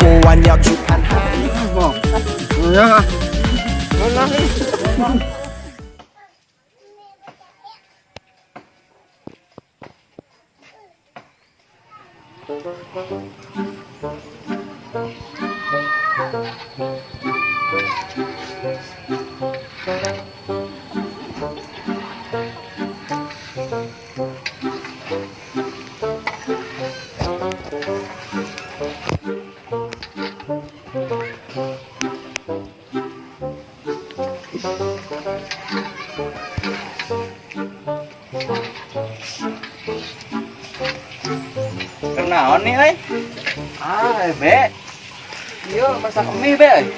过完要去看海。 Ya. Kenaon nih euy? Ah, be. Iya, masak mie, be.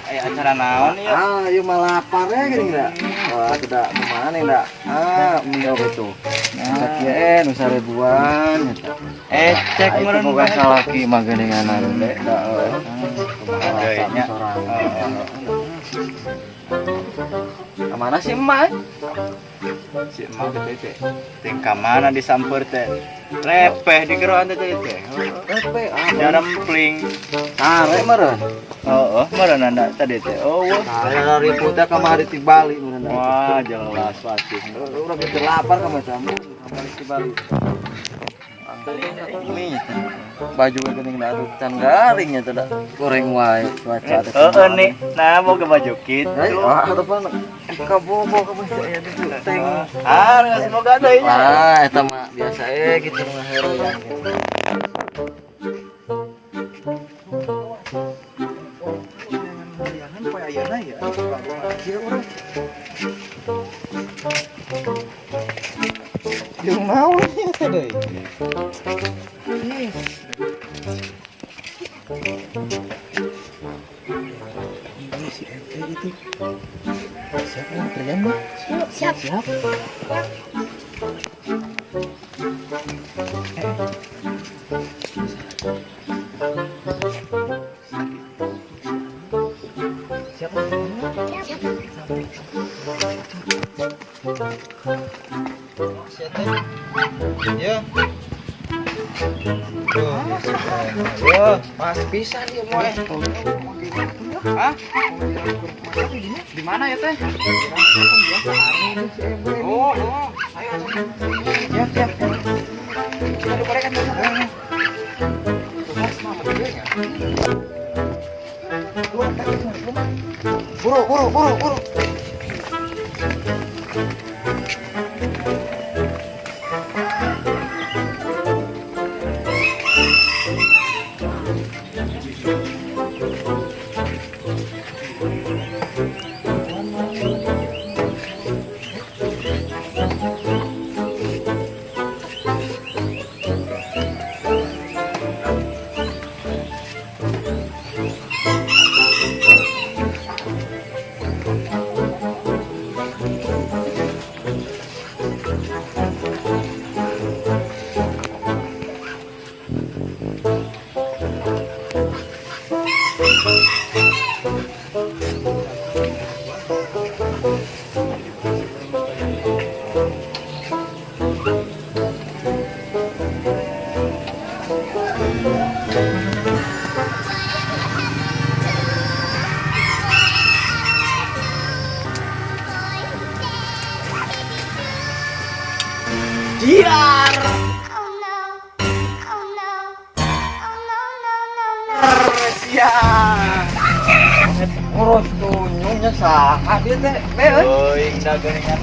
Aya acara naon ieu? Ah, ieu mah lapar ya gini enggak? Wah, tidak kemana enggak? Ah, mie oge tuh. Sakieu nu sarebuan eta. Cek Ah, itu meureun boga salaki mah geuninganan be. Da euy. Kumaha deui nya? Kamana sih emak? Si emak teh teh. Ting ka mana disamper teh? Lepeh di geroan teh teh. Lepeh, ah, Jarempling. Sare meureun. Heeh, meureun anda tadi teh. Oh, wah. Sare ribut teh kamari ti Bali meureun. Wah, jelas pasti. Urang teh lapar ka macam kamari ti Bali. Mie nya teh. Baju we geuning da atuh can garing nya teh da. Goreng wae cuaca teh. Heeh nih. Nah, boga baju kitu. Eh, ah, depan kabobo ka mah aya di teng. Ah, geus boga deui nya. Ah, eta mah biasa gitu ngaheureuyan gitu. Poe ayeuna ya. Kieu urang. Jeung naon ieu teh deui? Ini si ente itu. Siap antrian mah? Siap. Siap. Siap. Siap. Ya. Tuh, Pas pisan ieu moe. Hah? Di mana ya teh? Oh, oh. Ayo, ayo. Siap, siap. Aduh, mereka tuh. Buru, buru, buru, buru. Jiar. Oh no. Oh no. Oh no, no, no, no. Siap. Ngurus tunyungnya saha dia teh, be euy. Euy, da geuningan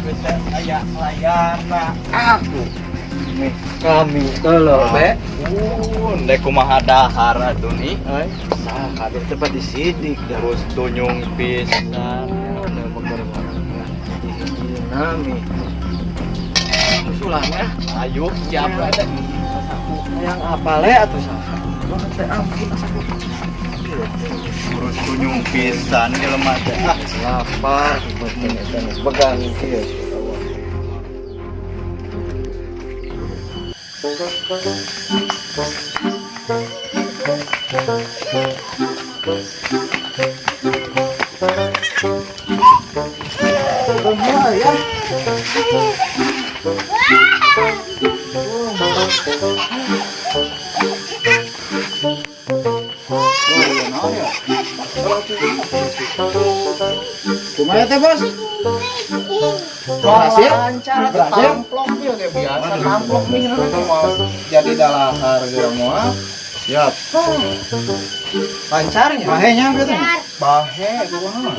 bisa aya layarna. Aku. Nih, kami tolong, be. Ndek kumaha dahar atuh nih, euy. Saha dia teh pati sidik dah. Terus tunyung pisan. Nah, bener nami. Susulahnya. Ayo, siap teh. Yang apa le atuh saha? Banget teh ampun asaku. Urus tunyung pisan jelema teh. Ah, Lapar, betul eta geus begang kieu. Ya. Kumaha teh, Bos? Berhasil? Lancar atuh Berhasil? tamplok ieu ge biasa tamplok mie mau jadi dalahar ge moal. Siap. Lancarnya. Bahenya gitu. Bahe kumaha.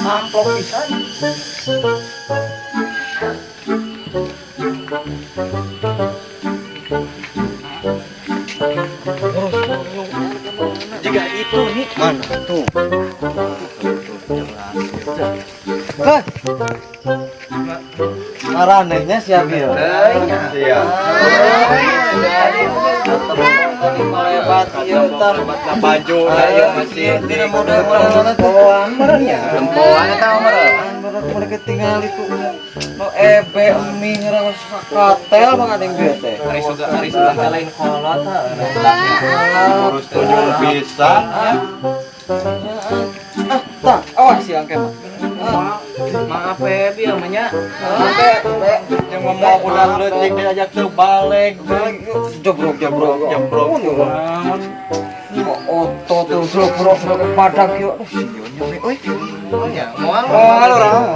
Amplop pisan. Jika itu nih mana tuh. Hah. Maranehnya siap ya. Siap. Lebat ieu tah. Baju lah ya masih Tidak model-model tempoan merenya. Tempoan eta meureun. Meureun mereka tinggal itu. No ebe mie ngerang sakatel banget yang bieu teh. Ari sudah lain kolot ha. Urus tunjung pisan. Ah, tah, awas siang ke mah. Maaf ya, bieu mah nya. Yang mau budak leutik diajak teu balik. Jebrok jebrok Jebrok. Kok otot terus jebrok jebrok padak yo. Aduh, sieun nyampe euy. Ya, moal. Moal urang.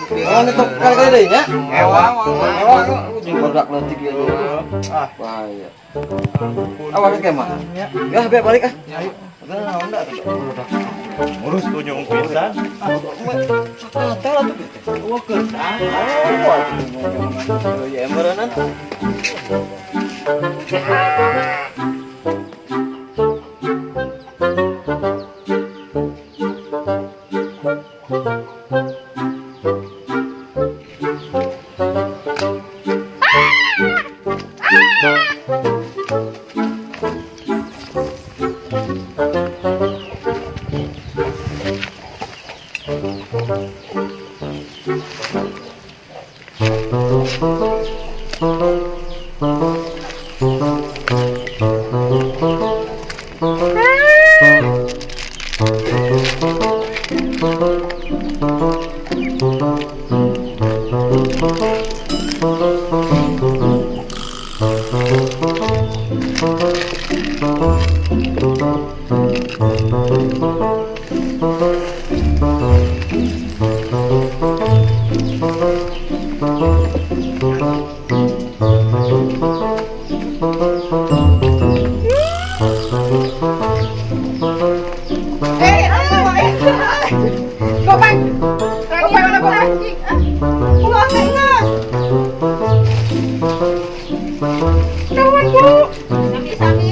Oh, itu kali-kali deui nya. Ewang. Ewang budak leutik ieu. Ah. Bahaya. Awas ke mah. Ya, biar balik ah. Urus tunjung pisan. Sakatel atuh gitu. Wah, kertas. Oh, ya meureunan. Gopang. Gopang mana gopang? Ulah ingat. Kawan Bu. Sami-sami.